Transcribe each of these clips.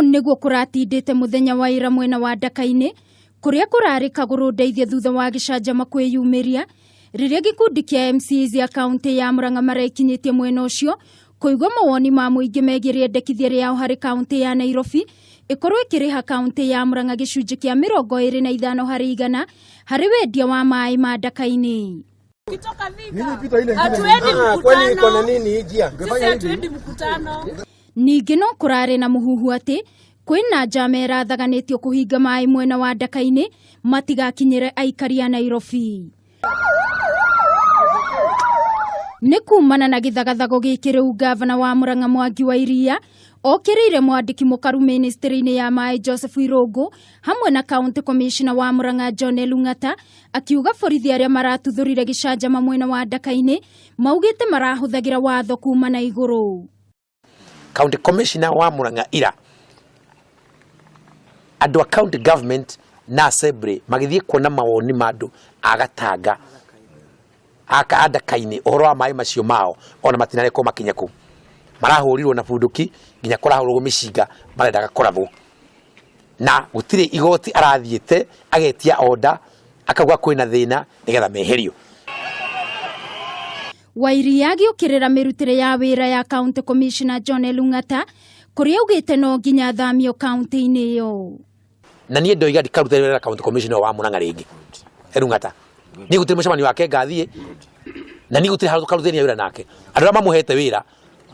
Nĩguo kũratindĩte mũthenya wa ira mwena wa Ndaka-inĩ kũrĩa kũrarĩ kagũrũ ndeithie thutha wa gĩcanjama kwĩyumĩria rĩrĩa gĩkundi kĩa MCAs ya kaunti ya Murang'a marekinyĩtie mwena ũcio kũigua mawoni ma mũingĩ megiĩ rĩendekithia rĩao harĩ kaunti ya Nairobi ĩkorwo ĩkĩrĩha kaunti ya Murang'a gĩcunjĩ kĩa 25% harĩ wendia wa maĩ ma Ndaka-inĩ. Hatuendi Kwani iko na mkutano. nini hii njia? Sisi hatuendi mkutano. Ningĩ no kũrarĩ na mũhuhu atĩ kwĩna njama ĩrathaganĩtio kũhinga maĩ mwena wa Ndaka-inĩ matigakinyĩre aikari a Nairobi. Nĩ kumana na gĩthagathago gĩkĩ rĩu gavana wa Murang'a Mwangi wa Iria okĩrĩire mwandĩki mũkaru ministry-inĩ ya maĩ Joseph Irũngũ hamwe na county commissioner wa Murang'a John Elung'ata akiuga borithi arĩa maratuthũrire gĩcanjama mwena wa Ndaka-inĩ maugĩte marahũthagĩra watho kuma na igũrũ. County Commissioner wa Murang'a ira andũ a county government na assembly magĩthiĩ kuona mawoni ma andũ a Gatanga aka a Ndaka-inĩ ũhoro wa maĩ macio mao ona matinarekwo makinye kũu marahũrirwo na bunduki nginya kũrahũrwo mĩcinga marendaga kũrathwo na gũtirĩ igoti arathiĩte agetia order akauga kwĩna thĩna nĩgetha meherio. Wairia agĩũkĩrĩra mĩrutĩre ya wĩra ya County Commissioner John Elung'ata kũrĩa augĩte no nginya athamio kaunti-inĩ ĩyo. Na niĩ ndoiga ndikaruta wĩra na county commissioner wa Murang'a rĩngĩ Elung'ata, niĩ gũtirĩ mũcemanio wake ngathiĩ na niĩ gũtirĩ handũ tũkarutithania wĩra nake. Andũ arĩa mamũhete wĩra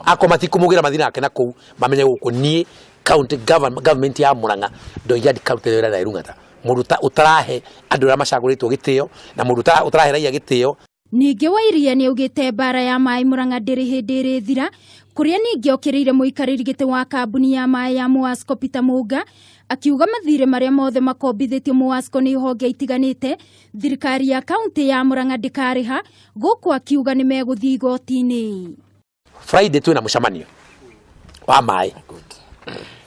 akorwo matikũmũgĩra mathiĩ nake na kũu mamenye gũkũ niĩ county government ya Murang'a ndoiga ndikaruta wĩra na Elung'ata, mũndũ ũtarahe andũ arĩa macagũrĩtwo gĩtĩo na mũndũ ũtarahe raia gĩtĩo. Ningĩ Wairia nĩ augĩte mbara ya maĩ Murang'a ndĩrĩ hĩndĩ ĩrĩthira, kũrĩa ningĩ okĩrĩire mũikarĩri gĩtĩ wa kambuni ya maĩ ya Muasco Peter Mũnga akiuga mathirĩ marĩa mothe makombithĩtio Muasco nĩ honge itiganĩte thirikari ya kaunti ya Murang'a ndĩkarĩha, gũkũ akiuga nĩ megũthiĩ igoti-inĩ. Friday twĩna mũcemanio wa maĩ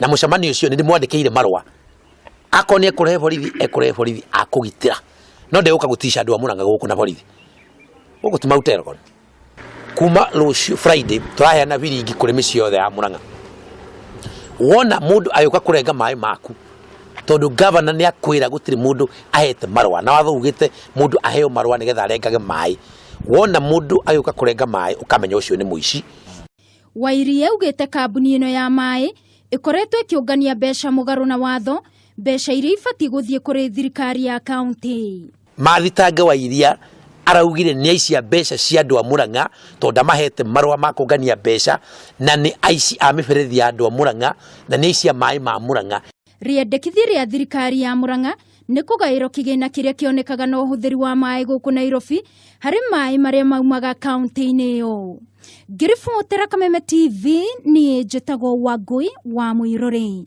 na mũcemanio ũcio nĩ ndĩmwandĩkĩire marũa akorwo nĩ ekũrehe borithi ekũrehe borithi akũgitĩra no ndegũka gũtica andũ a Murang'a gũkũ na borithi gũkũ ti Mount Elgon. Kuma rũciũ Friday tũraheana biringi kũrĩ mĩciĩ yothe ya Murang'a. Wona mũndũ agĩũka kũrenga maĩ maku tondũ gavana nĩ akwĩra gũtirĩ mũndũ ahete marũa na watho ugĩte mũndũ aheo marũa nĩgetha arengage maĩ. Wona mũndũ agĩũka kũrenga maĩ ũkamenya ũcio nĩ mũici. Wairia augĩte kambuni ĩno ya maĩ ĩkoretwo ĩkĩũngania mbeca mũgarũ na watho, mbeca iria ibatiĩ gũthiĩ kũrĩ thirikari ya kaunti. Mathitanga Wairia araugire nĩ aici a mbeca cia andũ a Murang'a tondũ ndamahete marũa ma kũngania mbeca na nĩ aici a mĩberethi ya andũ a Murang'a na nĩ aici a maĩ ma Murang'a. Rĩendekithia rĩa thirikari ya Murang'a nĩ kũgaĩrwo kĩgĩna kĩrĩa kĩonekaga na ũhũthĩri wa maĩ gũkũ Nairobi harĩ maĩ marĩa maumaga kaunti-inĩ ĩyo. Ngĩribotera Kameme TV, niĩ njĩtagwo Wangũi wa Mũirũrĩ.